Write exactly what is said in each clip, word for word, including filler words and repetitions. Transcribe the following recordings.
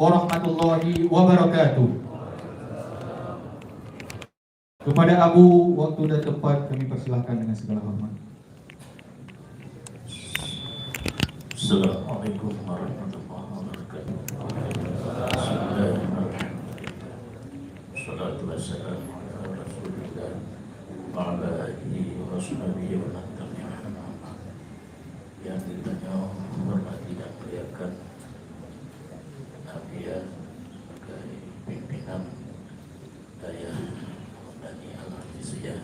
warahmatullahi wabarakatuh. Kepada Abu, waktu dan tempat kami persilahkan dengan segala hormat. Assalamualaikum warahmatullahi wabarakatuh. Bismillahirrahmanirrahim. Wassalatu wassalamu ala Rasulillah wa ala alihi wa sahbihi wa man tabi'ahum. Yang kita hormati dan muliakan, Abuya sebagai pimpinan Dayah Madani Al-Hafiziyah,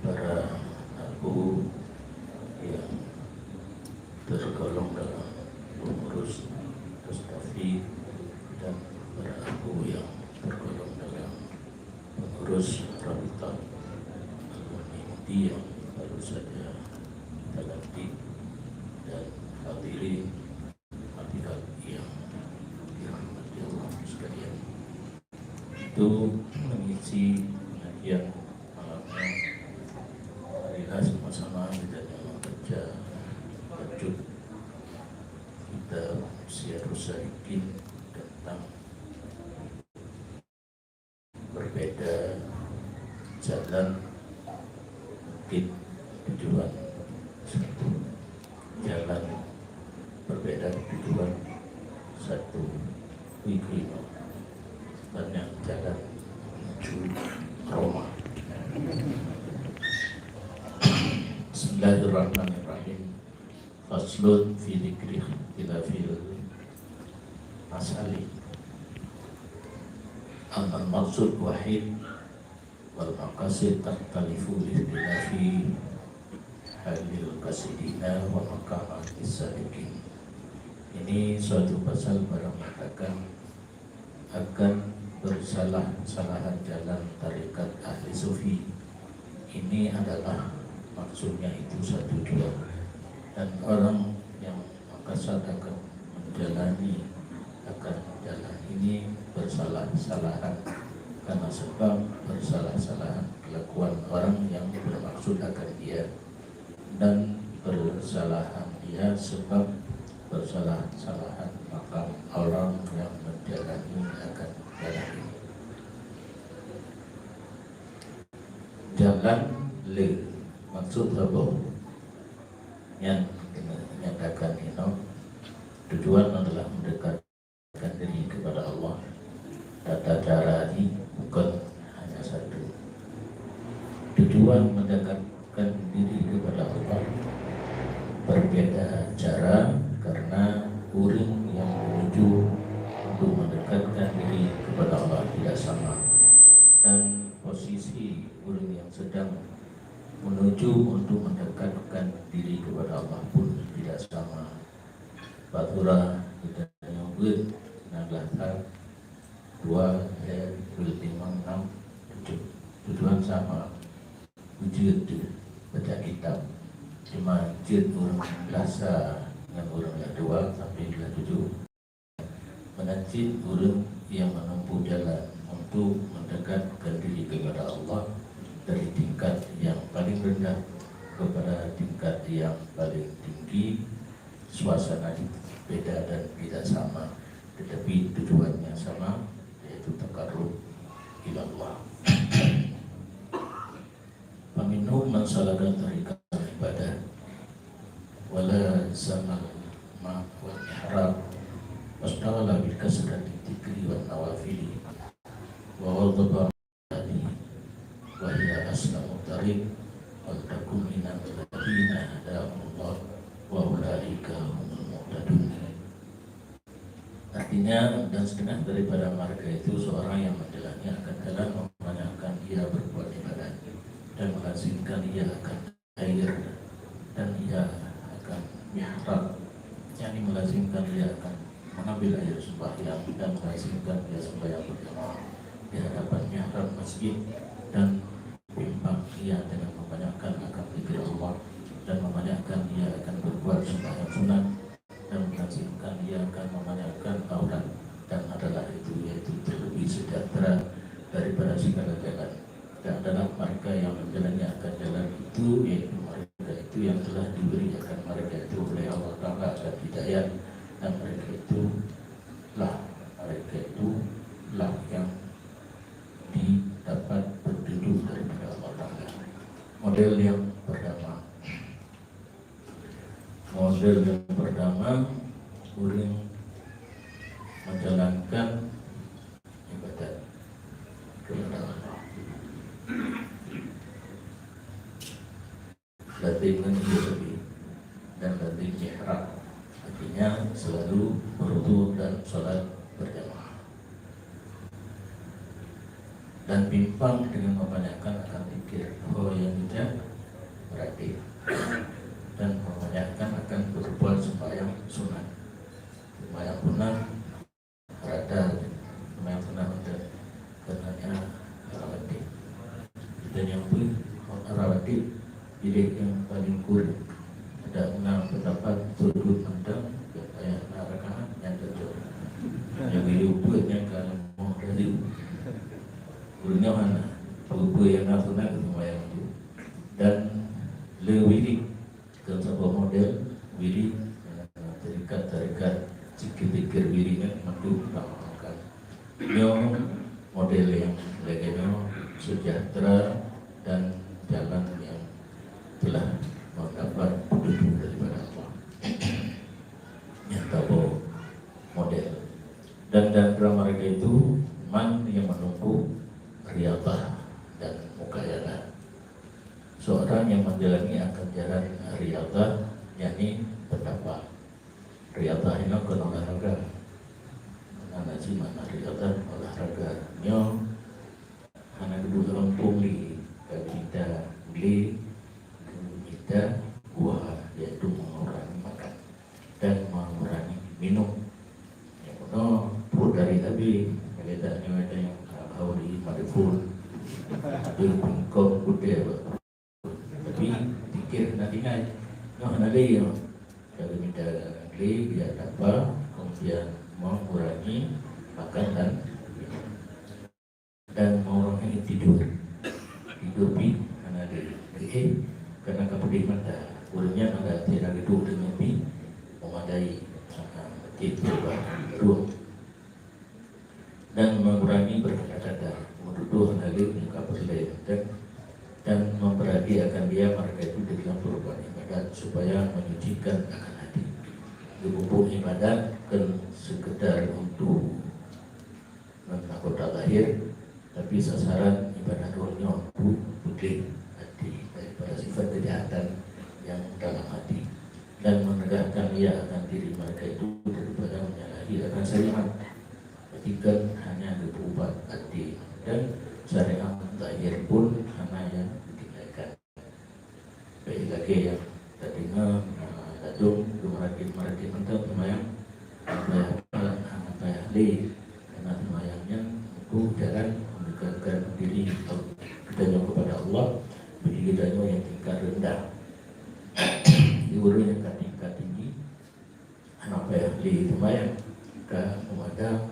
para abu yang tergolong dalam pengurus Mustafi dan para abu yang tergolong dalam pengurus Rabitah Alumni Mudi yang baru saja kita lantik, dan hadirin hadirat yang dirahmati Allah sekalian. Itu mengisi pengajian malamnya. Marilah sama-sama kita membaca wujud kita manusia dosa bikin tentang berbeda jalan, mungkin tujuan satu. Jalan berbeda, tujuan satu. Wih, wih, banyak jalan menuju Roma. Bismillahirrahmanirrahim. Faslun fi dzikri ikhtilafil masalik. Ammal maqsud wahid wal maqasid takhtalifu li ikhtilafi halil qasidina wa maqamatis salikin. Ini suatu pasal pada mengatakan akan bersalah-salahan jalan tarekat ahli sufi. Ini adalah maksudnya itu satu jua. Dan orang yang makasad akan menjalani akan jalan ini bersalah-salahan karena sebab bersalah-salahan kelakuan orang yang bermaksud akan dia, dan persalahan dia sebab persalah-salahan makam orang yang menjalani akan jalan ini. Jalan le maksud saboh yang kena nyatakan inoe tujuan adalah mendekat mendekatkan diri kepada Allah. Tata cara ini bukan hanya satu. Tujuan mendekatkan diri kepada Allah berbeda cara karena ureuëng yang menuju untuk mendekatkan diri kepada Allah tidak sama, dan posisi ureuëng yang sedang menuju untuk mendekatkan diri kepada Allah pun tidak sama. Bak surah geutanyoe beuet na glah that, dua, lhèe, peuet, limong, nam, tujoh. Tujuan sama, beujeuet baca kitab. Cuma jeuet ureuëng glah sa ngon ureuëng glah dua sampai glah tujoh. Meunan cit ureuëng yang menempuh jalan untuk mendekatkan diri kepada Allah dari tingkat yang paling rendah kepada tingkat yang paling tinggi, suasana beda dan tidak sama, tetapi tujuannya sama, yaitu taqarrub ilallah. Faminhum man salaka tariqal ibadah wa lazamal ma-, wal mihrab washtaghala bi kasrati dzikri wan nawafili wa wadhaba wa hiya aslamu tariq, wal takum minal ladzina hadahumullah wa ulaika humul muhtadun. Artinya, dan setengah daripada mereka itu seorang yang menjalani akan jalan membanyakkan ia berbuat ibadat dan melazimkan ia akan air, dan ia akan mihrab, yakni melazimkan ia akan mengambil air sembahyang dan melazimkan ia sembahyang berjamaah di hadapan mihrab masjid, dan bimbang ia dengan membanyakkan akan zikir Allah, dan membanyakkan ia akan berbuat sembahyang sunat, dan melazimkan ia akan membanyakkan aurat, dan adalah itu, yaitu terlebih sejahtera daripada segala jalan. Dan adalah mereka yang menjalani akan jalan itu, yaitu mereka itu yang telah diberi akan mereka itu oleh Allah Taala akan hidayah, dan mereka itu lah Model yang pertama. Model yang pertama, ureuëng menjalankan ibadat kepada Allah. Lazim ngon ié tadi dan lazim mihrab, artinya selalu berwudu dan salat berjamaah. Dan timpang dengan membanyakkan akan zikir. Ho nyang bijak, berarti, dan membanyakkan akan berbuat sembahyang sunat. Sembahyang sunat rata, sembahyang sunat rata, karena rawatib. Kita nyang pun rawatib, pilih yang paling kurang. Ada enam pendapat, sudut mantong, yang payah nak rakaat, yang cocok. Yang hidup pun yang kalau mau dari. Urutnya mana? Apa yang nak sunat, sembahyang tu. Dan le wirid, dan saboh model wirid, eh, tarekat-tarekat, zikir-zikir wirid nyan mandum utamakan. Nyoe model yang lagèe nyoe sejahtera dan jalan yang telah mendapat petunjuk daripada Allah. Nyang saboh model. Dan di antara mereka itu, man yang menempuh riyadhah dan muqayadah. Seorang yang menjalani akan jalan riyadhah, yakni bertapa. Riyadhah inoe kon olahraga. Hana cit makna riyadhah, olahraga. Nyoe hana geuduek lam gampông lé, ka geumita glé, geumita buah, yaitu mengurangi makan dan mengurangi minum. Nyang meunoe pruet dari Nabi, lagèe tanyoe nyang haba di Madepun. Di pingkong kude, tapi pikir hana tinggai. Nyoe hana lé, nyoe. Jadi minta lé, biar dapat, kemudian mengurangi makan dan minum. Dan mengurangi tidur. Tidur pih hana lé. Eh, karena ka peudeh mata. Ureueng nyan ada tiada gedung dengan pih memadai. Tidur. Dan mengurangi berkata-kata. Menuduh hana lé muka peureulèe, kan? Dan memperhati akan dia mereka itu dalam perbuatan ibadat supaya menyucikan akan hati. Geupeubuet ibadat kon sekedar untuk ngon anggota zahir, tapi sasaran ibadat roh nyoe pu-, putéh hati daripada sifat kejahatan yang dalam hati, dan menegakkan ia akan diri mereka itu daripada menyalahi akan syariat. Jadi kan hanya geupeuubat hati, dan syariat zahir pun hana yang ditinggalkan. Baik lagèe nyang tadeungoe, ah, ladôm geumeuratéb-meuratéb mantong seumayang, hana payah hafal, hana payah lé, karena seumayang nyan untuk jalan mendekatkan diri geutanyoe kepada Allah, bagi geutanyoe nyang tingkat rendah. Di ureueng nyang ka tingkat tinggi, hana payah lé seumayang, ka meumandang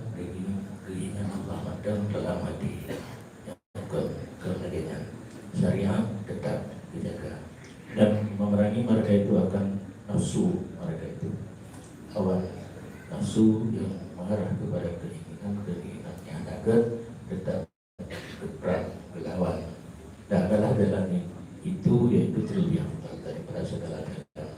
geuingat Allah mantong dalam hati. Nyang kon, kon lagèe nyan. Syariat tetap dijaga. Dan memerangi mereka itu akan nafsu mereka itu. Hawa nafsu yang mengarah kepada keinginan, keinginan yang hana gèt tetap geuprang, geulawan. Dan adalah jalan itu, yaitu terlebih afdal daripada segala jalan.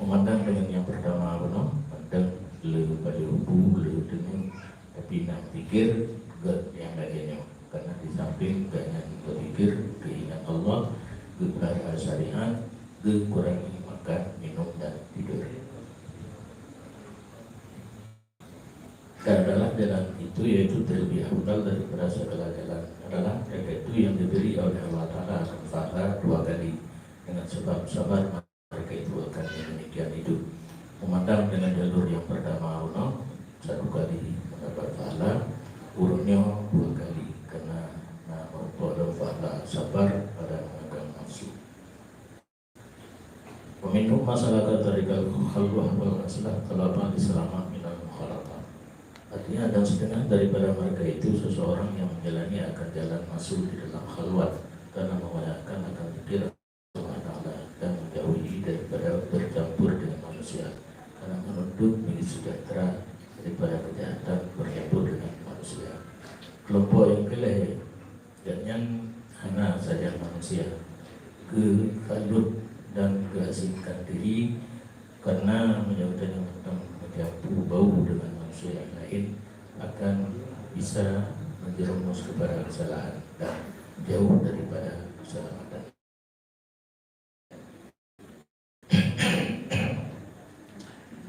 Memandang dengan yang pertama bunoe, mandang le pajoh bu, le teungeut, tapi na pikir gèt nyang lagèe nyoe. Karena di samping gobnyan berpikir, keingat Allah, geupelihara syariat, geukurangi makan, minum, dan tidur. Dan adalah jalan itu, yaitu terlebih afdal daripada segala jalan, adalah mereka itu yang diberi oleh Allah Taala akan pahala dua kali dengan sebab sabar mereka itu akan yang demikian itu. Memandang dengan jalur yang pertama, unoe satu kali mendapat pahala, ureueng nyoe dua kali, karena na meurupa lom pahala sabar pada mengagang nafsu. Wa minhum man salaka tariqal khalwah wal azlah talaban li salama minal mukhalatah. Artinya, dan setengah daripada mereka itu seseorang yang menjalani akan jalan masuk di dalam khalwat karena memanjatkan akan pikiran Allah Ta'ala dan menjauhi daripada bercampur dengan manusia, karena menuntut diri sejahtera daripada kejahatan bercampur dengan manusia. Kelompok yang keleh, dan nyan hana sajan manusia, keu khalut dan keuasingkan diri, karena meunyoe tanyoe mantong meujampu bau deungon manusia nyang laén, akan bisa menjerumus kepada kesalahan dan jauh daripada keselamatan.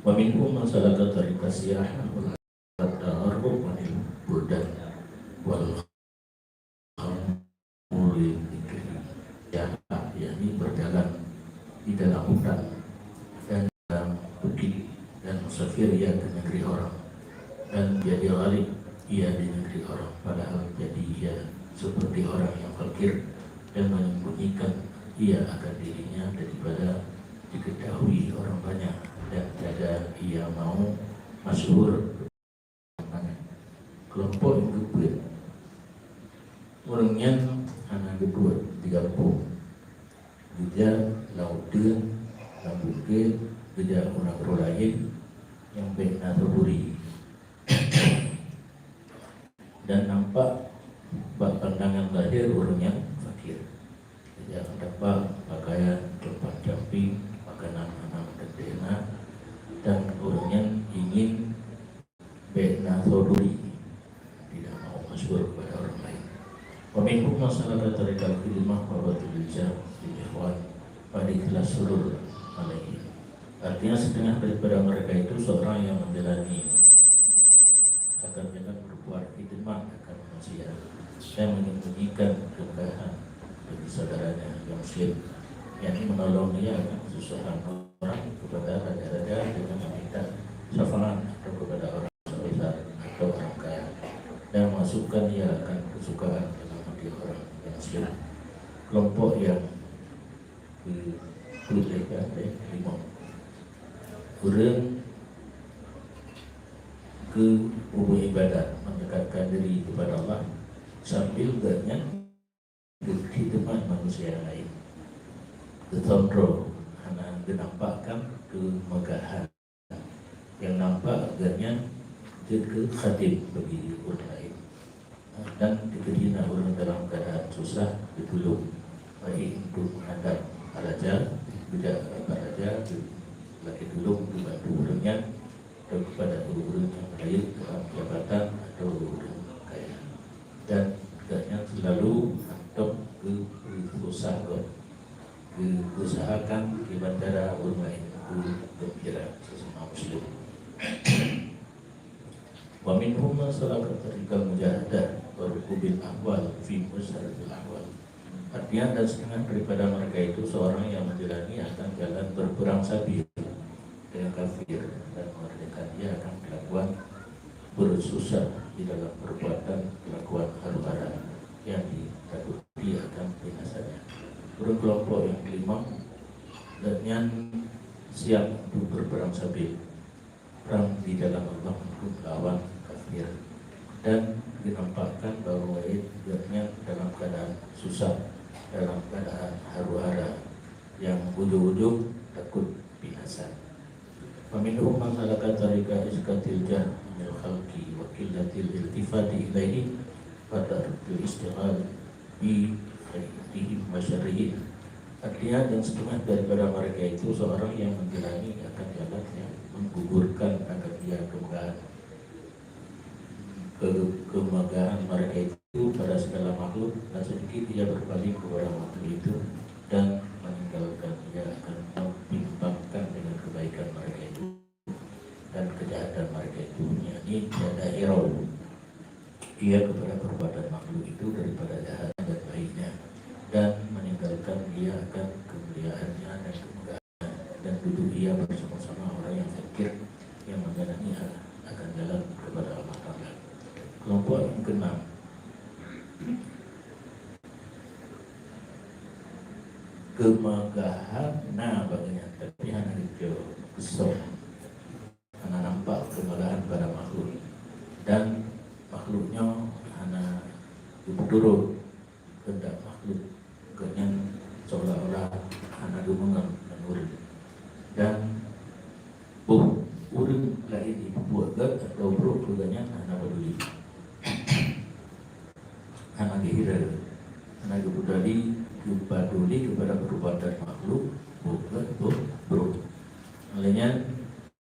Wa minhum man salaka tariqa siyahah wal ta'arruf anil buldan wal khamuri dzikri. Ya, yakni berjalan di dalam hutan dan dalam bukit dan musafir ia ke negeri orang dan jadi gharib ia di negeri orang, padahal jadi ia seperti orang yang fakir dan menyembunyikan ia akan dirinya daripada diketahui orang banyak dan tiada ia mau masyhur. Kelompok nyang keupeuet, ureuëng nyan hana geubuet di gampông, geujak lam uteuen, lam bukét, geujak u nanggroe laén nyang bék na tuburi. Dan nampak bak pandangan lahé ureuëng nyang fakir. Geujak meutampa pakaian compang-camping, makanan hana meuteumé na, dan ureuëng nyan ingin bék na tuburi, tidak mau masyhur kepada orang lain. Wa minhum man salaka tariqal khidmah wa badlil jah lil ikhwan wa idkhalis surur alaihim. Artinya, setengah daripada mereka itu seorang yang menjalani akan dengan berbuat khidmat akan manusia dan menyembunyikan kemegahan bagi saudaranya yang muslim, yakni menolong ia akan kesusahan orang kepada raja-raja dengan meminta syafaat atau kepada orang besar atau orang kaya, dan memasukkan ia akan kesukaan dalam hati orang yang muslim. Kelompok yang ke-, ketujuh, eh, lima. Ureuëng keu peubuet ibadat, mendekatkan diri kepada Allah sambil gobnyan geukhidmat manusia laén. Geusondroe, hana geunampakkan keumegahan. Nyang nampak gobnyan jeuet keu khadém bagi ureuëng laén. Dan keudina ureuëng dalam keuadaan susah geutulông, baik untuk menghadap raja, geujak bak raja, lakée tulông geubantu ureuëng nyan, atau kepada ureuëng-ureuëng nyang rayeuk dalam jabatan atau ureuëng kaya. Dan gobnyan selalu mantong geupeususah gob, geuusahakan kiban cara ureuëng laén geugembira sesama muslim. Wa minhum man salaka tariqal mujahadah wa rukubil ahwal fi musyarrifil ahwal. Artinya, dan setengah daripada mereka itu seorang yang menjalani akan jalan berperang sabil dengan kafir dan mengerjakan ia akan kelakuan bersusah di dalam perbuatan kelakuan haru-hara yang ditakuti akan binasanya. Ureuëng kelompok yang kelima, gobnyan siap untuk berperang sabil, perang di dalam Allah untuk melawan kafir, dan dinampakkan bahwa gobnyan dalam keadaan susah, dalam keadaan haru-hara yang ujung-ujung takut binasa. Wa minhum man salaka tariqa iskatil jah anil khalqi wa qillatil iltifati ilaihi wa tarkil istighal bi khairihim wa syarrihim. Artinya, dan setengah daripada mereka itu seorang yang menjalani akan jalan yang menggugurkan akan ia kemegahan, ke-, kemegahan mereka itu pada segala makhluk, dan sedikit ia berpaling kepada makhluk itu dan meninggalkan ia akan membimbangkan dengan kebaikan mereka itu dan kejahatan mereka itu, yakni tiada hirau ia kepada perbuatan makhluk itu daripada jahat dan baiknya, dan meninggalkan ia akan kemuliaannya dan kemegahannya, dan duduk ia bersama-sama orang yang fakir yang menjalani akan jalan kepada Allah Taala. Kelompok yang keenam, kemegahan na bak gobnyan, tapi hana geucok keusong, hana nampak kemegahan pada makhluk, dan makhluk nyoe hana geupeuturot kehendak makhluk, gobnyan seolah-olah hana geumeungon ngon ureuëng, dan boh ureuëng laén jipeubuet gét atawa brok keu gobnyan hana peuduli. Hana geuhira, hana geupeuduli geupaduli kepada perbuatan makhluk, bukan bu-, brok. Oleh nyan,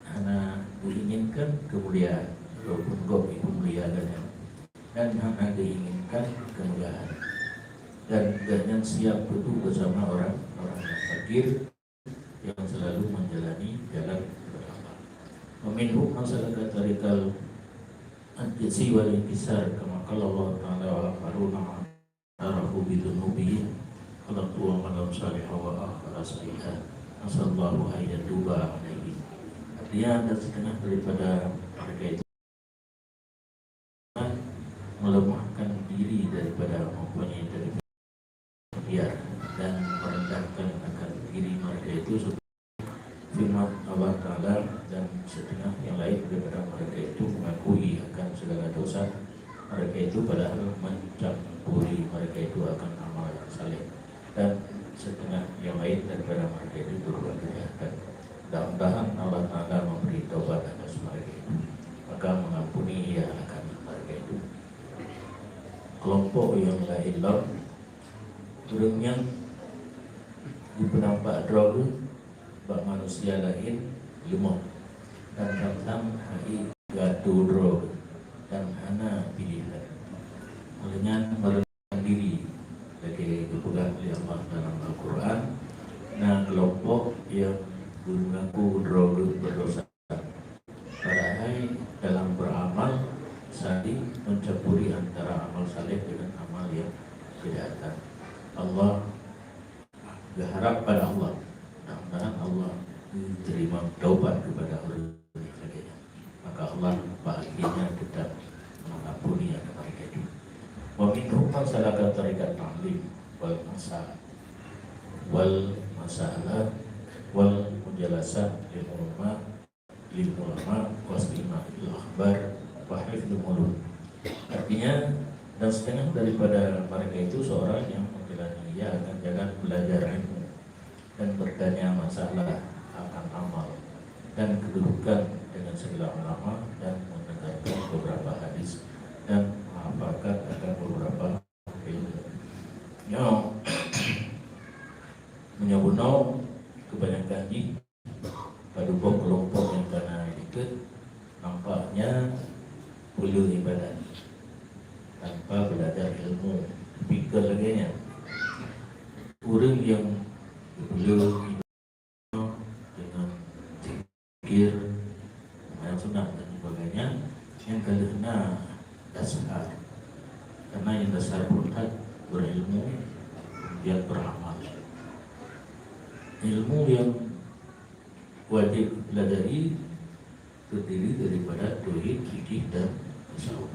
hana diinginkan kemuliaan, walaupun gob itu mulia geuhnyan, dan hana diinginkan kemegahan. Dan geuhnyan siap duduk bersama orang-orang yang fakir, yang selalu menjalani jalan beramal. Wa minhum man salaka tariqal ajzi wal inkisar, kama qala Allah Ta'ala, "Wa akharuna arafu bi dzunubihim khalaqu amalan shalihan wa akhara sayyi'an, asallahu an yatuba 'alaihim." Artinya, ada setengah daripada mereka itu melemahkan diri daripada, mempunyai, daripada ikhtiar dan merendahkan akan diri mereka itu, seperti firman Allah Ta'ala, dan setengah yang lain daripada mereka itu mengakui akan segala dosa mereka itu, padahal mencampuri mereka itu akan amal yang saleh, dan setengah yang lain daripada mereka itu berbuat kejahatan. Mudah-mudahan Allah Ta'ala memberi taubat atas mereka itu, maka mengampuni Ia akan mereka itu. Kelompok yang lain lom, ureuëng nyang jipeunampak droe bak manusia laén leumoh, dan tham-tham hai gatu droe dan hana piléhan. Oleh nyan, meurendahkan diri lagée geupeugah lé Allah dalam Al-Quran, na kelompok yang mengaku droe berdosa, padahai dalam beramal saling mencampuri antara amal saleh dengan amal yang kejahatan. Allah, geuharab pada Allah, mudah-mudahan Allah terima taubat kepada orang yang lagée nyan. Maka Allah bahagianya tetap mengampuni akan mereka itu. Wa minhum man salaka tariqat ta'lim wal masa-, wal masalah wal mujalasah lil ulama, lil ulama wastima'il akhbar wa hifdhu mulud. Artinya, dan setengah daripada mereka itu seorang yang menjalani ia akan jalan belajar ilmu dan bertanya masalah akan amal dan kedudukan dengan segala ulama dan mendengarkan beberapa hadis dan menghafalkan akan beberapa ilmu. Nyoe meunyoe bunoe, kebanyakan jih padub boh kelompok nyang kana dikeue, nampaknya peuleueh ibadat tanpa belajar ilmu. Tapi keu lagée nyan, ureuëng nyang peuleueh ibadat dengan zikir, sembahyang sunat dan sebagainya, nyang ka lheueh na dasar. Karena nyang dasar pun that berilmu, kemudian beramal. Ilmu yang wajib dipelajari terdiri daripada tauhid, fikih, dan tasawuf.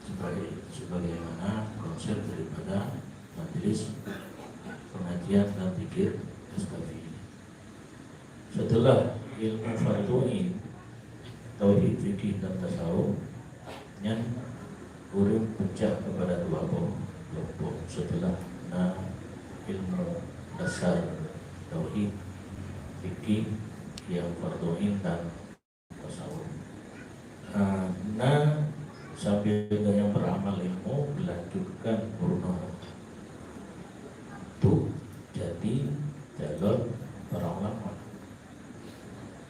Sebagai, sebagaimana konsep daripada majelis pengajian dan zikir Mustafi. Setelah ilmu fardhu ain, tauhid, fikih, dan tasawuf, nyan ureuëng peucah kepada dua boh kelompok. Setelah na ilmu dasar tauhid, fikih yang fardhu ain, dan tasawuf. Ah, na sambil nyang beramal ilmu, melanjutkan bunoe untuk jadi calon para ulama.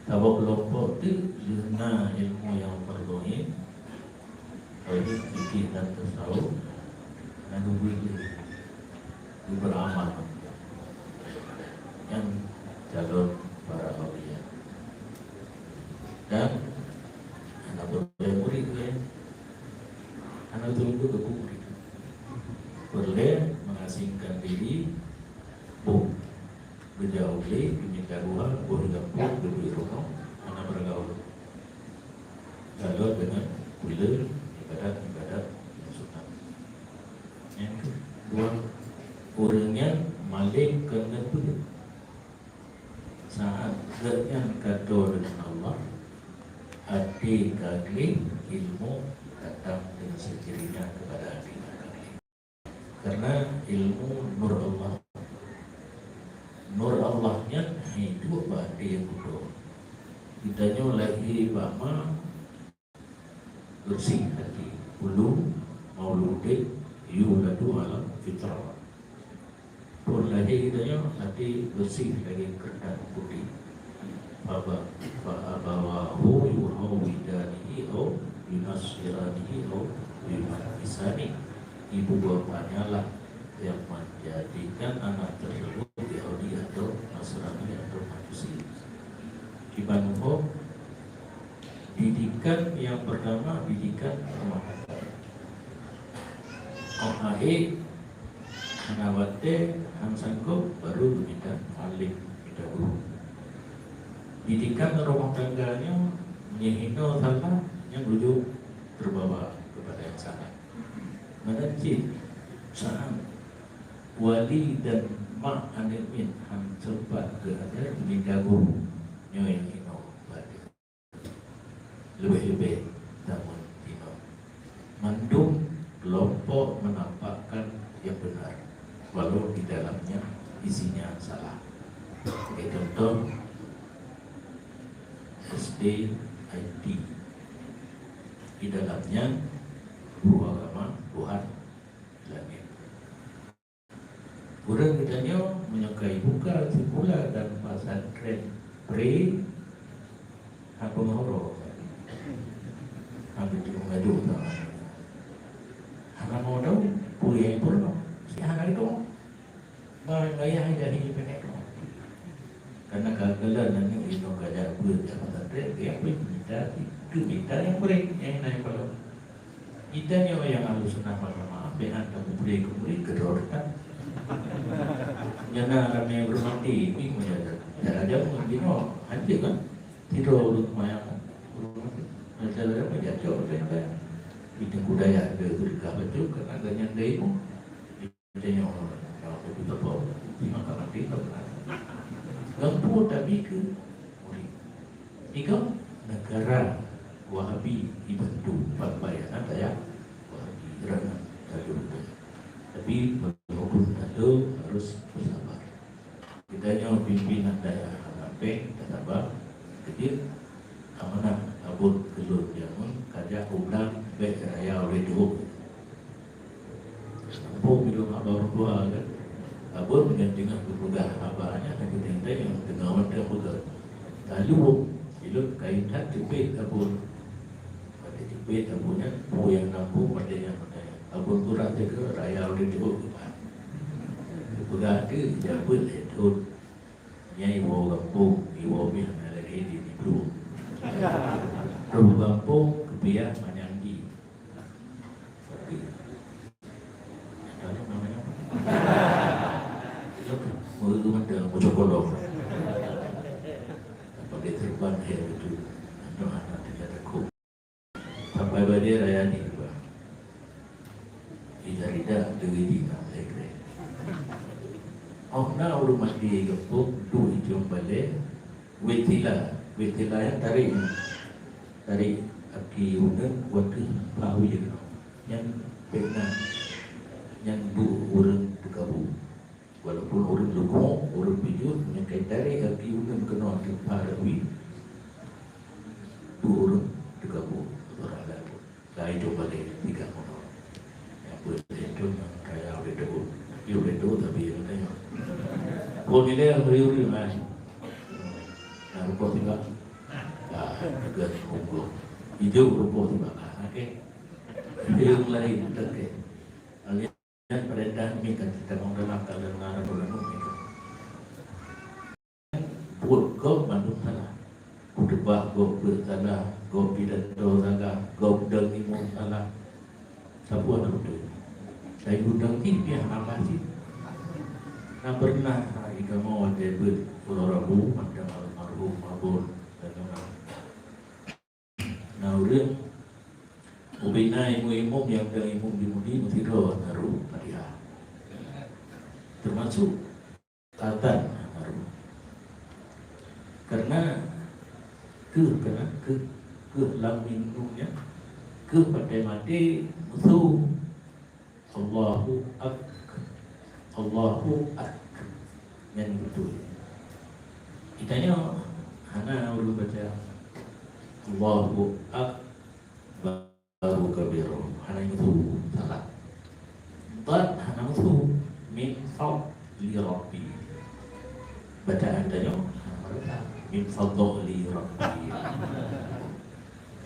Saboh kelompok tu na ilmu nyang fardhu ain, tauhid, fikih dan tasawuf, na geubri lé, geubri amal. Nyan calon para aulia. Dan hana peureulée murit lé, hana beutôi-beutôi keu murit. Peureulée mengasingkan diri, boh geujak u glé, geumita dua, boh gampông, geubri rumoh, hana beuragaul. Lalu dengan pula ibadat-ibadat yang sunat. Yang kedua, ureuëng nyan maleng keu ngon peue? Saat geuhnyan ka toe deungon Allah, até ka gleh, ilmu datang dengan sendirinya kepada até nyang ka gleh. Karena ilmu nur Allah. Nur Allah nyan hidup bak até nyang beutôi. Geutanyoe lahé bak ma bersih hati. Kullu mauludin yuladu ala fitrah. Phon lahé geutanyoe até beureuséh lagèe keureutang putéh. Fa aba-, fa abawahu yuhawwidanihi aw yunassiranihi aw yumajjisanihi. Ibu bapaknya lah yang menjadikan anak tersebut Yahudi atau Nasrani atau Majusi. Kiban umum, didikan yang pertama, didikan rumah tangga. Ôh lahé hana watèe, hana sanggob, baru geumita muallim, geumita guru. Didikan rumah tangga nyoe, meunyoe hinoe salah, nyan ujông terbawa kepada yang salah. Meunan cit, saat wali dan mak aneuk miet han sempat geuajar, geumita guru, nyoe nyang hinoe bak Leubeh-leubeh tamong inoe. Mandum kelompok menampakkan yang benar, walau di dalamnya isinya salah. Sebagai contoh, S D I T. Di dalamnya guru agama, Tuhan, langit. Ureueng geutanyoe meunyoe ka ibuka sikula dan pesantren pri, hana peungeurok. Hana geutanyoe meugajoh tangan. Hana mau tahu, peue nyang ipeurunoe. Si hana geutanyoe. Mai ngayah jadi peuneuk. Karena kageulan nyan inoe ka jak beuet jak pesantren, dia pun minta, itu minta yang beri, yang naik kalau. Geutanyoe nyang ahli sunnah wal jamaah, bèk han tapeubri keu murit keudroe teutab. Nyang na ramè ureueng maté, bingung ya, cara jameun bingung, hanjeuet kan? Sidroe ureueng seumayang, ureueng maté. Nah, cara jameun jacok ureueng laén. Di Teungku Dayah, dia keudeuka bacut, kan ada nyang daimu. Geutanyoe, ya, beutôi, beutôi, di mahkamah tinggi, beutôi. Gampông tapi keu murit. Tiga, negara Wahabi dibantu, pat payah na dayah Wahabi, kerana tadu. Tapi, walaupun tadu, harus bersabar. Geutanyoe pimpinan dayah hana péng, tasaba, keujeuet, amanah, abot keu lôn jameun, ka jak u blang, bèk raya ulèe deuh. Sampôh bilom haba ureueng tuha kan. Abon meunyoe teungoh geupeugah haba nyan, na geutanyoe nyang teungoh mantong peugah. Lalu, ilôn kayém that teupet abon. Watèe teupet abon nyan, peue nyang na peue watèe nyan, watèe nyan. Abon kurang teuka, raya ulèe deuh. Geupeugah teuh, jabeuet lé thon. Nyan iwoe gampông, iwoe pih hana lagèe di Niblu. Rôh gampông, geupiah manyang jih. Tapi, Tanya namanya apa? Mulut tu mantap, bocor kolong. Pakai serban hair itu. Aduh, anak tidak takut. Sampai badi raya ni juga. Tidak, tidak, diri tidak, saya kira. Oh, na ureueng maté gampông, duek ijong balèe, wetila, wetila nyang tarek, tarek aki uneun, watèe pahu jeuet. Nyan peureunah, nyan bu ureueng teukabu. Walaupun ureueng lukok, ureueng bijut, nyan kai tarek aki uneun keunoe teumpat rot wie, bu ureueng teukabu. Orang lain. Ka ijong balèe tiga motor. Nyang peuet lé tu nyang kaya ulèe deuh. Ulèe deuh tapi nyang tanya. Kon ilèe uri-uri mai. Nah, rukok tiba. Ah, tegas rukok. Ijong rukok tiba. Ah, oke. Ilèe lain, oke. Alias Nyan peurintah nyoe ka teutamong dalam keuadaan ngon ureueng nyoe. Buet gob mandum salah. Khutubah gob peuet salah, gob pidato salah, gob dong imum salah. Sapeue na beutôi? Sai gudang jih piah nambah cit. Na peureunah i kamoe watèe beuet uroe Rabu mantong almarhum Abon dan Nona. Na ureueng ubena imum-imum nyang dong imum di mudi meusidroe naru Fatihah. Teumasuk azan naru. Karena keuh, karena keuh, keuh lam minum nyan, keuh maté-maté meusu. Allahu Ak-, Allahu Ak-, nyan beutôi. Geutanyoe hana ureueng baca Allahu Akbar kabira, hana meusu, salah. Dad hana meusu, mim, sad. li Rabbi. Bacaan tanyoe, min fadli Rabbi.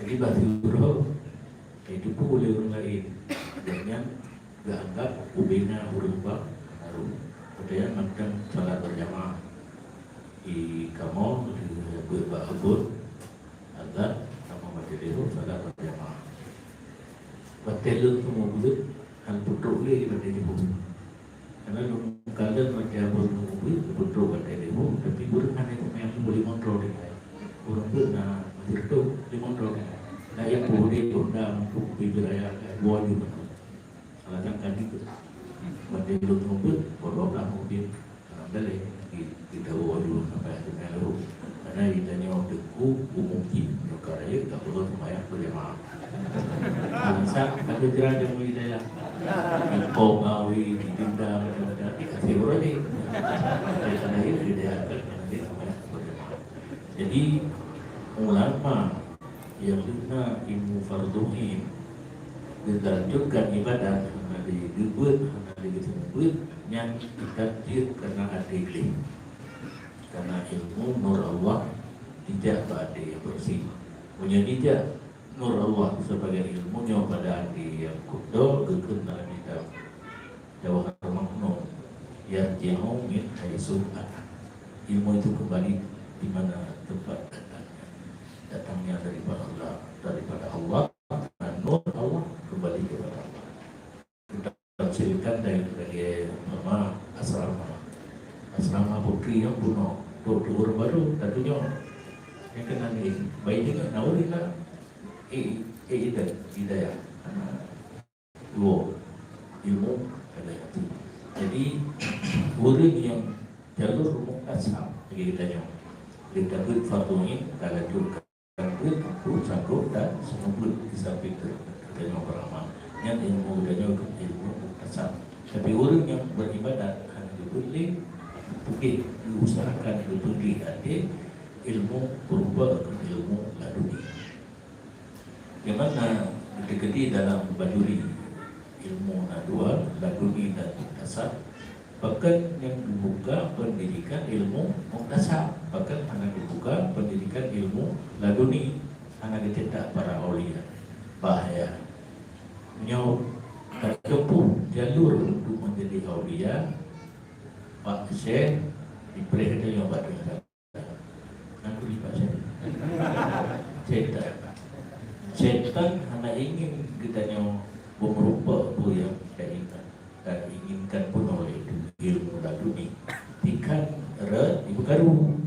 Jadi, bah siuroe, eh, teupeu lé ureueng laén. Dan nyan geuanggap ubena ureueng bak hareuem. Padahai mantong salat berjamaah. Di kamoe, di bak abon, azan, sama majelis salat berjamaah. Watèe lôn seumeubeuet, hana peutrok lé watèe jihôi. Karena lôn kalon watèe abon seumeubeuet, peutrok watèe jihôi, tapi ureueng hana teumanyong seumeubeuet limong droe tinggai. Ureueng beuet na masih reutôh limong droe tinggai. Na nyang peuhudé honda untuk bibir ayah, eh, dua juta. Salah sangka dikeue. Watèe lôn seumeubeuet, dua belas mungkin. Alhamdulillah, di, di tahu dulu sampai dengan lalu. Karena ditanya teungku, umum jih, nyoe ka rayeuk, tak perlu sembahyang berjamaah. Bangsa, tak ada jalan yang boleh daya. Di Pong Awi, di Dendam, di mana, di kasih orang ni. Di sana itu, di daya, di sembahyang berjamaah. Jadi, ulama nyang leuna ilmu fardhu ain, geulanjutkan ibadat, hana lé geubeuet, hana lé geuseumeubeuet, nyan teutab jeuet kana até gleh. Kana ilmu nur Allah jijak bak até nyang beureuséh. Meunyoe jijak nur Allah sibagai ilmu nyoe bak até nyang kudô, geukheun dalam kitab Jawahar Maknun, "Yarji'u min haitsu ata." Ilmu itu kembali di mana tempat datangnya. Datangnya daripada Allah, daripada Allah, dan nur Allah kembali kepada Allah. Tafsirkan dari, dari nama asrama. Asrama putri nyang bunoe, tu, tu ureueng baru, tak tunjuk. Nyang keunan ni, bayi deungon, na ureueng lah. Eh, eh, hidayah, hidayah. Dua, ilmu hidayah. Jadi, ureueng nyang jalur muktasab, lagèe geutanyoe. Lé tabeuet fardhu ain, ka laju ka beuet, ka sanggup dan seumeubeuet di samping teurimong beramal. Nyan ilmu geutanyoe keu ilmu muktasab. Tapi ureueng nyang beribadat, hana geubeuet lé, putih, diusahakan geupeugah até ilmu berupa ilmu laduni. Di mana ketika di dalam Bajuri, ilmu na dua, laduni dan muktasab. Pakon nyang geubuka pendidikan ilmu muktasab, pakon hana geubuka pendidikan ilmu laduni, hana geucetak para aulia. Bahaya. Nyoe ka teupeu jalur untuk menjadi aulia, Pak Syekh, dipreh nyoe bak Tuhan. Aku lipat saya. Setan. Setan hana ingin geutanyoe beumeurumpok peue nyang geutanyoe inginkan. Dan inginkan pun oleh ilmu laduni. Tikan rot di peukaru.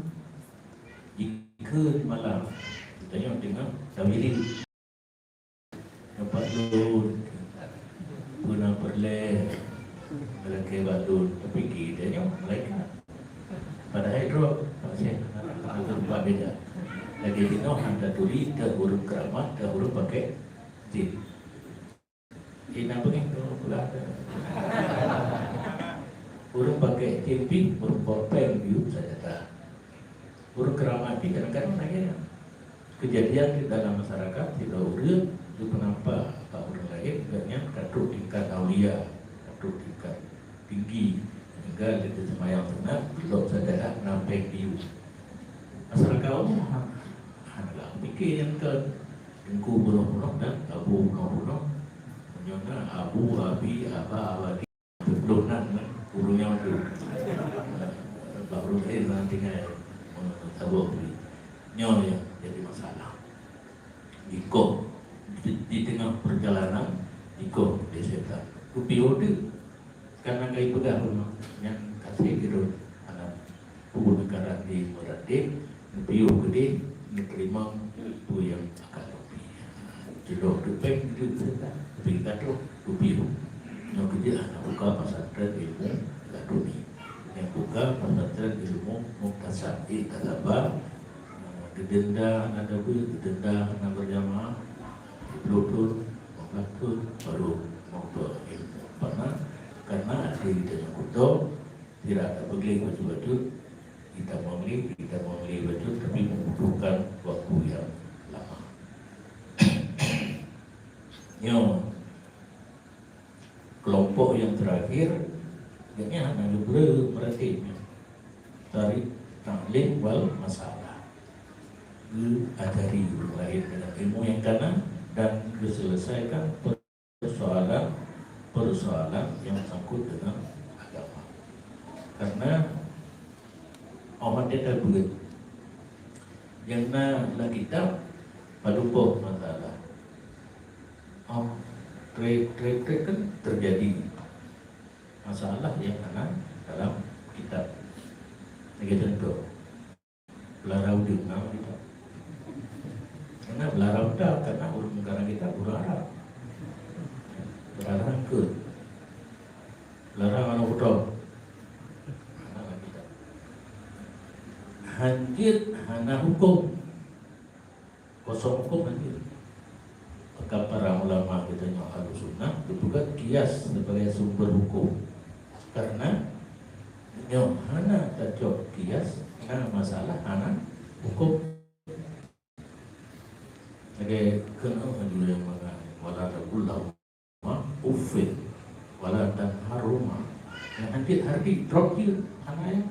Jikheun malam, geutanyoe teungoh tawirid. Nampak lôn, peue na peureulèe, meulakèe bak lôn, tapikir tanyoe malaikat. Padahai droe, Pak Syekh, hana teumpat beda. Lagèe jinoe han taturi, teuh ureueng keuramat, teuh ureueng pakèk jin. Di na beungèh tu, peugah tu. Ureueng pakèk jin pih, ureueng pok péng, biu saja ta. Ureueng keuramat pih kadang-kadang lagèe nyan. Keujadian di dalam masyarakat, sidroe ureueng geupeunampak bak ureueng laén, gobnyan ka trok tingkat aulia, ka trok tingkat tinggi, sehingga lé teuseumayang sunat, gohlom saja na péng biu. Masyarakat umum ha-, hana geupiké nyan kon. Teungku bunoe-bunoe dan abu bunoe-bunoe. Meunyoe na abu, abi, aba, abadi, Peuet ploh nan, ureueng nyang tu. Bak ureueng laén na tinggai, eh, saboh bri. Nyoe nyang jadi masalah. Dikoh, di, di teungoh peurjalanan, dikoh lé setan. Kupiôh teuk, kana ka jipeugah ulama, nyan ka trép keudroe aneuk. Peue neukarat di meuratéb, neupiôh keudéh, neuteurimong peue nyang akan neupi. Jeuet lom teupeng jeuet setan, tapi ka troh neupiôh. Nyoe keujeuet hana buka pesantren ilmu laduni. Nyang buka pesantren ilmu muktasab, eh, tasaba, eh, geudenda hana tabeuet, geudenda hana berjamaah, sepuluh thôn, lima belas thôn, baru meutuah ilmu. Karena, karena até geutanyoe kuto, Tidak ada peugleh bacut-bacut, kita mengleh, kita mengleh bacut, tapi membutuhkan waktu yang lama. Nyoe, kelompok yang terakhir, Geuhnyan hana geubreu meuratéb nyan. Tarik taklim wal masalah. Geuajari ureuëng laén deungon ilmu nyang kana dan geuseuleusoikan persoalan-persoalan nyang meusangkut deungon agama. Karena oh watée tabeuet, nyang na lam kitab padum boh masalah. Oh, treb-treb kan teujadi masalah nyang hana dalam kitab. Lagée contoh, beulara udeueng na lam kitab. Karena beulara udeueng, karena ureuëng meukaran kitab ureuëng Arab. Beulara eungkôt. Beulara manok butong. Hana lam kitab. Hanjeuet hana huköm. Kosong huköm hanjeuet. Maka para ulama geutanyoe Ahlussunnah geupeugah kias sebagai sumber huköm. Karena nyoe hana tacok kias, na masalah hana huköm. Lagée keunoe laju nyang mangat, "Wala taqul lahuma uffin, wala tanharhuma." Nyang hanjeuet hareuti, drop jih, hana ya.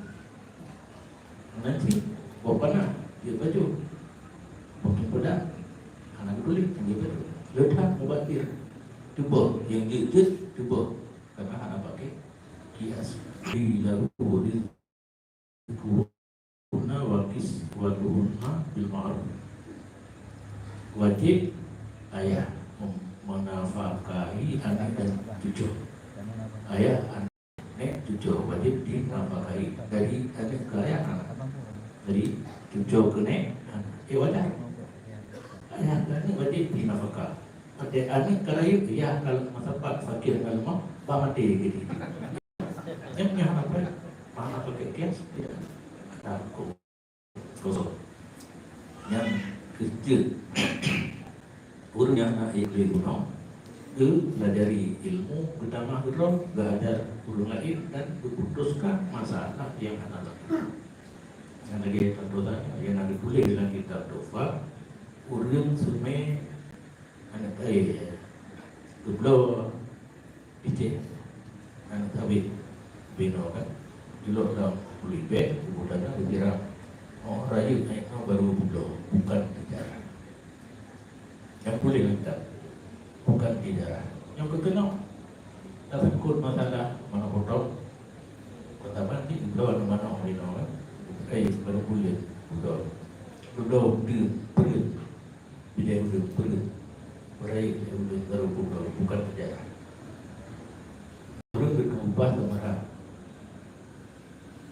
Nanti boh panah, jeuet bacut. Boh cempedak, hana geutuléh, jeuet bacut. Leudah mubazir, tuboh, nyang jeuet-jeuet, tuboh. Karena hana pakai kias. Di lalu, di Kuhunna wa kiswatuhunna bil ma'ruf. Wajéb ayah mem-, menafkahi anak dan cucu. Ayah, anak, cucu wajéb dinafkahi. Dari anak ke ayah, anak. Dari cucu ke nek, anak. Eh, wajar. Ayah dan anak wajéb dinafkahi. Adak aneuk ka rayeuk, yah ka lemah sapat, fakir ka lemah, bah maté geuh. Nyan, nyan hana payah, hana pakai kias, tidak. Ada hukum. Kosong. Nyang keukeue, ureueng nyang na ilmu bunoe, geupelajari ilmu, geutamah keudroe, geuajar ureueng laén dan geuputuskan masalah nyang hana lagée. Nyang lagée contoh saja, nyang na geutuléh lam kitab Tuhfah, ureueng seumé aneuk kayée, geubloe picéh, aneuk kawét, binoe kan, jilok lam kulibée, geupeugah geusiram. Oh, rayeuk aneuk nyoe barô geubloe, bukan sejarah. Nyang tuléh lam kitab, bukan sejarah. Nyang keukeunong, tasangkot masalah manok potong. Pertama, di geubloe aneuk manok binoe kan, eh, barô buleuen geubloe. Geubloe deuh, peureuet. Bidai udeueng peureuet, beurayeuk lé udeueng garu buka bukan sejarah. Ureueng geuteupeubah seumeurah.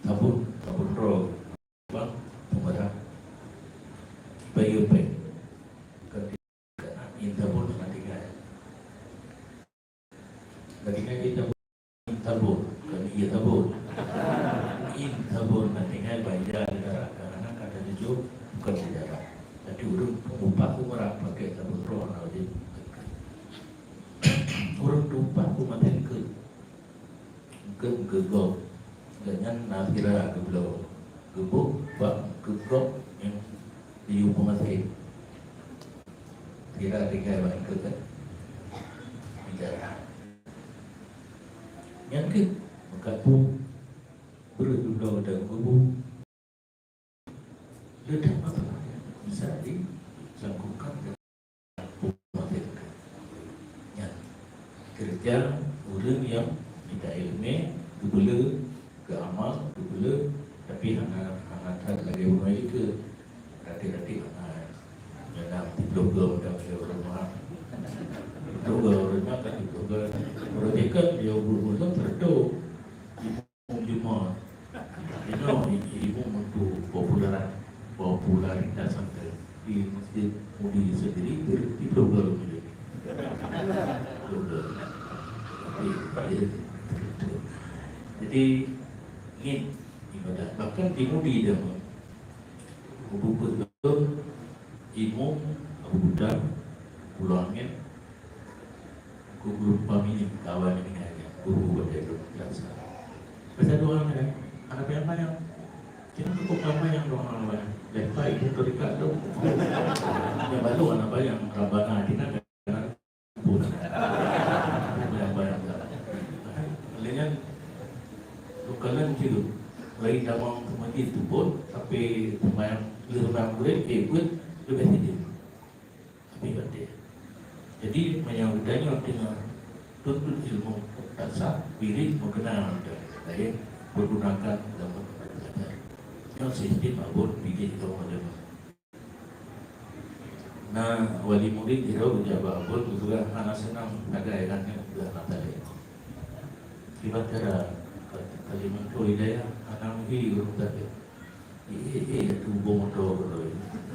Sabon, sabon droe, bang, seumeurah. Bayeue péng. Karena in sabon hana tinggai. Lagée nyan in sabon, in sabon, bukan ie sabon. In sabon na tinggai baya di darat, karena kata jujur bukan sejarah. Tapi ureueng peumupah ku meurah pakai sabon roh na wajéb. Ureueng tumpah ku maté eungkôt, eungkôt geugok. Dan nyan na sira geubloe, geuboh bak eungkôt gok nyang diyue peumaté. Sira tinggai bak eungkôt kan? Sejarah. Nyan keuh meukapu breueh dudoe dan kubu. Leudah masalah nyan bisa disangkupkan dengan peumazet. Nyan keureuja ureueng nyang mita ileumé, geubeuleu, geuamal, geubeuleu, tapi hana, hana that lagée bunoe jih keu raté-raté hana. Nyan na siploh goe mantong lé ureueng meuhat. Siploh goe ureueng meuhat ka siploh goe. Ureueng jih kan dia bulu-bulu tu tertu. Imum Jumat. Inoe i-, imum untuk populer, popularitas santai. Di Masjid Mudi sendiri ber-, siploh goe mungkin. Siploh goe. Tapi, ya. Jadi, ngieng ibadat. Bahkan di Mudi zaman Mubukeue lôn, Imum Abu Buda, Pulo Angén, ku guru pami kawan nyang tinggai nyan, guru watée lôn biasa. Biasa doa nyan, hana payah mayang. Cuma cukup ka mayang doa awai. Lepas itu terikat tu. Nyang baru hana payah, Rabbana atina Lé nyan, Lain tamong keu masjid tu pun, tapi sembahyang, lheueh sembahyang Maghrib, eh, pun leubeh sijeuem. Tapi batin. Jadi, meunyoe geutanyoe teungoh tuntut ilmu tasawuf, wirid meukeunong laén, pergunakan dalam belajar. Nyoe sistem abon bijéh lom agama. Na wali murid jidong jak bak abon, geupeugah hana seunang sagai, dan nyan geupeugah hana talé. Kiban cara Kalimantan Hidayah hana meuhi ureueng talé. Eh, eh, eh, tu bom moto keudroe.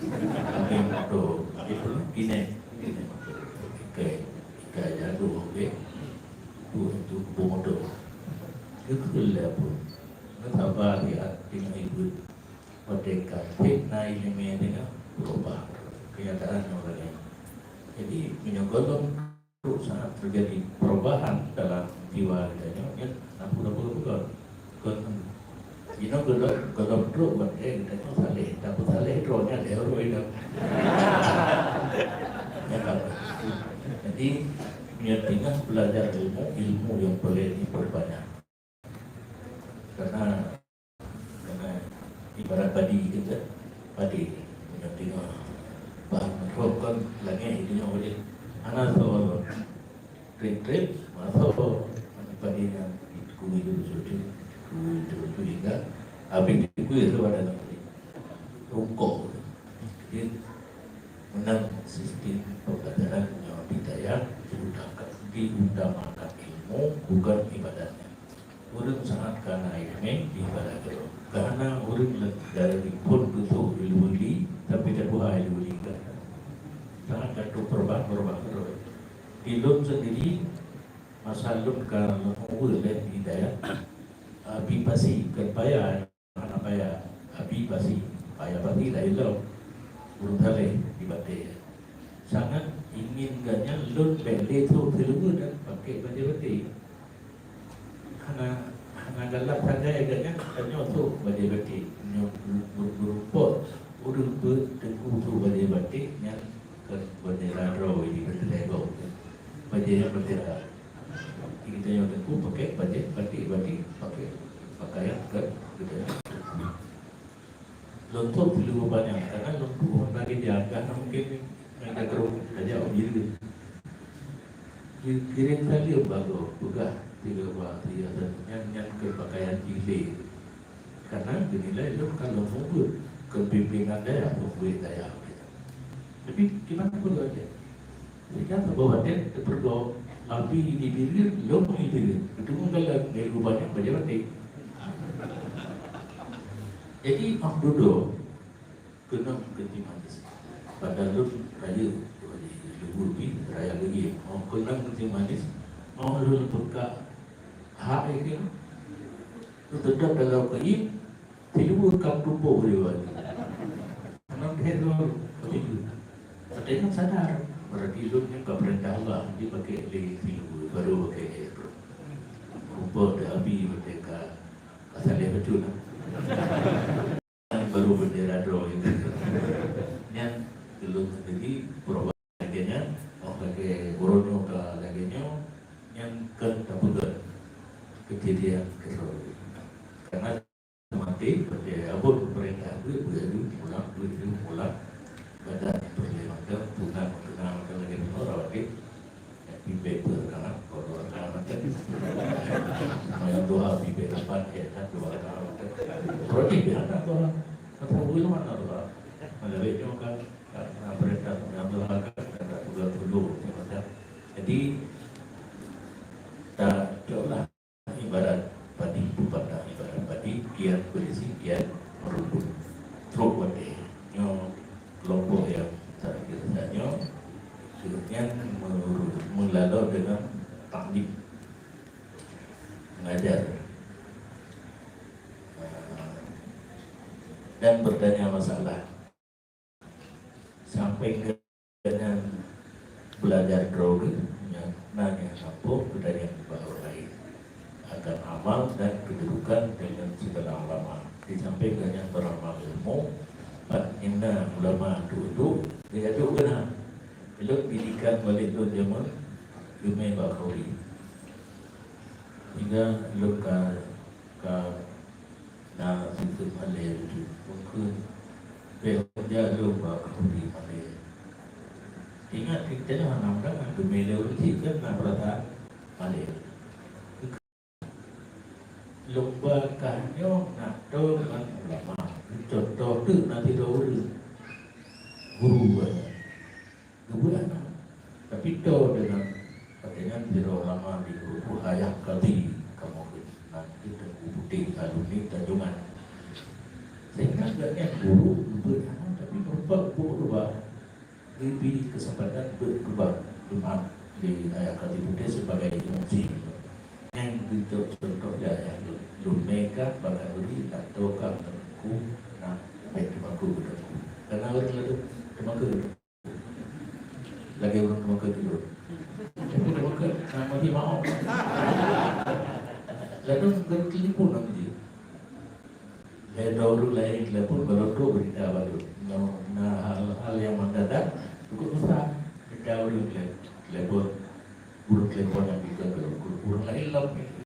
Kami moto. Itu kinek, kinek moto. Ikai, ikai jago, okey. Tu, tu bom moto. Itu lah pun. Ngetaba dia tinggal ibu. Merdeka. Fitnah ini memang berubah. Kenyataan orang lain. Jadi, meunyoe gohlom trok sangat terjadi perubahan dalam jiwa kita nyoe, kan? Apa, apa, apa, kan? Kan, you know, gohlom, gohlom trok buat, eh, kita nyoe saleh. Tapi saleh trok nyan, eh, orang itu. Ya, kan? Jadi, meunyoe teungoh belajar ilmu, ilmu nyang perlu diperbanyak. Karena, karena ibarat padi kita, padi, meunyoe teungoh bahan meutrok kon langét itu nyoe boleh. Hana soe trip-trip, masa padi nyan kui dulu suci, kui dulu suci hingga habis kui itu ada lagi. Rungkok. Jadi, meunan sistem pembelajaran nyang di dayah diutamakan, diutamakan ilmu, bukan ibadatnya. Ureueng sangat kana iéleumé di bala droe. Kana ureueng le-, dari phon geutoh ilmu li, tapi tabuha ilmu li ka. Sangat ka trok peurubah-peurubah droe. Di lôn sendiri, masa lôn ka lheueh lé di dayah, Abi Pasi, kon paya, hana paya, Abi Pasi, paya Pasi laén lom. Ureueng saleh di batée. Sangat ingin gobnyan lôn bèk lé trok siluweue dan pakai bajée batik. Hana, hana galak sagai gobnyan, tanyoe trok bajée batik. Nyoe geu-, geu-, geurumpok ureueng beuet teungku trok bajée batik nyan kon bendera droe di bendera gob. Bajée nyan bendera. Di geutanyoe teungku pakai bajée batik, batik pakai pakaian kon geutanyoe. Lôn trok siluweue panyang, karena lôn tuwoe lagée nyan, ka hana mungken ngon jagroe tajak u Bireuen. Geukirém saleuem bak gob, peugah tiga buah, tiga buah, nyan, nyan keu pakaian jih lé. Karena geunilai lôn ka lôn mubuet keu pimpinan dayah, mubuet dayah. Tapi kiban peue lagée? Sehingga saboh watée teupeugoe, Abi di Bireuen, lôn di Bireuen. Geuteumeung galak, ngon rupanya bajée batik. Jadi, oh dudoe, keunong keuti manis. Padahai lôn rayeuk, lugu pi raya lagi. Oh, keunong keuti manis, oh, lôn peuka hak itu. Lôn teudap dalam kain, Tilu ka tuboh lewat. Memang hero begitu. Tapi kan sadar, berarti lôn ni ka perintah Allah, dia pakai lé tilu, baru pakai hero. Rupa dah Abi pakai ka, ka saleh betul lah. Baru bendera droe itu. Nyan, lôn sendiri, perubahan lagée nyan, oh, lagée Borneo ka lagée nyoe, nyan kan tak peugah kejadian keudroe. Karena Maté, watée abon peurintah beuet, beuet laju mulang, beuet laju mulang. Badan peureulée mantong, tunang, tunang, mantong lagée bunoe, watée pibée peuet rakaat, dua rakaat mantong. Seumbahyang duha pibée lapan, eh, satu rakaat mantong. Berarti biasa duha. Masa bulan mana duha? Malam nyoe kan, karena peurintah seumbahyang duha kan, ada tiga puluh, macam-macam. Jadi, tak, tak lah. Ibarat padi, peubatang ibarat padi, kian berisi, kian meureumpok. Trok watée nyoe, kelompok nyang terakhir saja nyoe, gobnyan meureumpok meulaloe deungon taklim, mengajar, dan bertanya masalah. Sampai keu nyan belajar droe geuh, nyan na nyang sampôh keu tanyoe bak ureueng laén akan amal dan keududukan deungon sigala ulama. Di samping gobnyan beuramal ilmu, pat nyang na ulama duek-duek, geujak duek keunan. Lôn didikan walid lôn jameun geumé bak Khauri. Sehingga lôn ka, ka Na sikeup malée lucu. Mungken bèk jak lom bak Yahudi malée. Ingat, kita nyoe hana undangan, teumé lé ureueng chik kan na peurasaan malée. Lomba kah nyoe na toe ngon ulama. Contoh teuk na sidroe ureueng guru, eh, geubuet hana. Tapi toe deungon, pakaian sidroe ulama di guru ayah kadi kamoe keuh. Na Teungku Putéh alumni Tanjongan. Sehingga gobnyan guru geubuet hana, tapi meureumpok geupeugah. Geubri keuseumpatan beuet keubah Jumat di ayah kadi Putéh sebagai imum syiek. Nyang geucok contoh di ayah lôn, lôn mé ka bak khanduri, atau ka meuteuku na bèk teumakot keu teungku. Karena ureueng ladôm teumakot. Lagèe ureueng teumakot keu lôn. Tapi teumakot na meuhi maoh. Ladôm geutelepon nama dia. Lhèe droe ureueng laén telepon, baru trok beurita baru. Na, na hal-hal nyang mendadak, cukup susah. Beurita ureueng tele-, telepon, ureueng telepon nyang bukan ureueng laén lom.